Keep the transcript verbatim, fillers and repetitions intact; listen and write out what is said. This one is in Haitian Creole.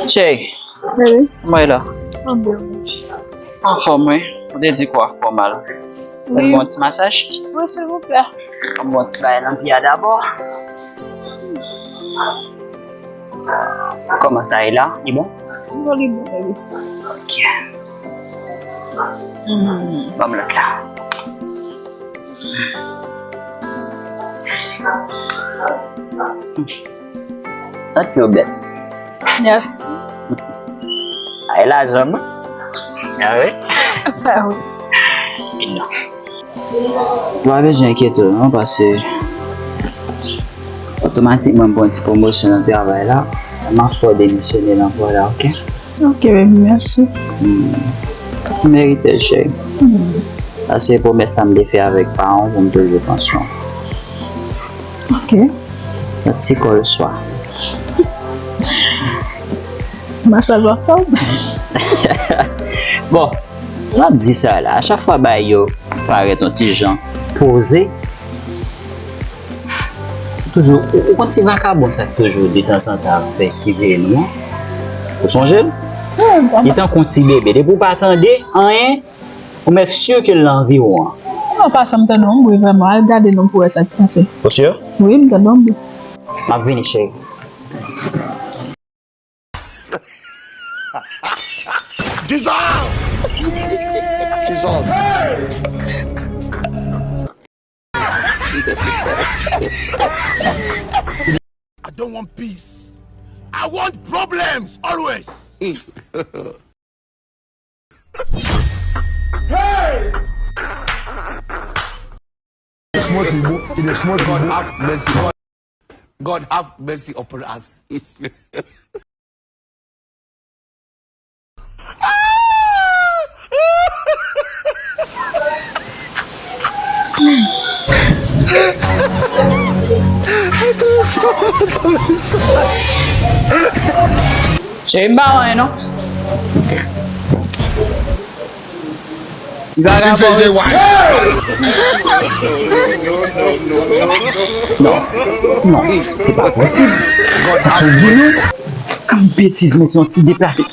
Cheri, kòman w ye la? Anfòm, wi. Ou te di kò a fè w mal. Fè m ba w yon ti masaj? Wi, silvouplè. Fè m ba w yon ti bagay nan pye a dabò. Kòman sa ye la? Li bon? Bon, li bon, wi. Ok. Hmm, ban m lòt la. Sa pye w bèl. Mèsi. Ay, lajan, non? Ah wi? Ah wi. Non. Ou pa bezwen enkyete w, non, paske otomatikman m pran ti pwomosyon nan travay la. M ap fè w demisyone nan anplwa la, ok? Ok, baby, mèsi. Hmm. Ou merite l, cheri. Hmm. Sa se pwomès sa m te fè avèk paran w pou m toujou panse w. Ok. Yon ti kòl swa. Masaj w ap fè w? Bon, m ap di sa la. A chak fwa bagay yo parèt yon ti jan poze, toujou, ou, ou konn ti vakabon sa k toujou detanzantan ap fè siveye nou an? Ou sonje l? Li tankou yon ti bebe. Depi w pa tande anyen, ou mèt si ke l nan anviwon an. Non, pa sa m tande yon bri vrèman. Al gade non pou wè sa k pase. Ou si? Wi, m tande yon bri. M ap vini, cheri. Jesus! Jesus! I don't want peace. I want problems always. Hey! Smoky boy, it is smoky boy. God have mercy upon us. Cheri, m pa wè anyen non. Ti vagabon. Non, non, se pa posib. Sa se yon ginen. Kan betiz, men se yon ti deplase.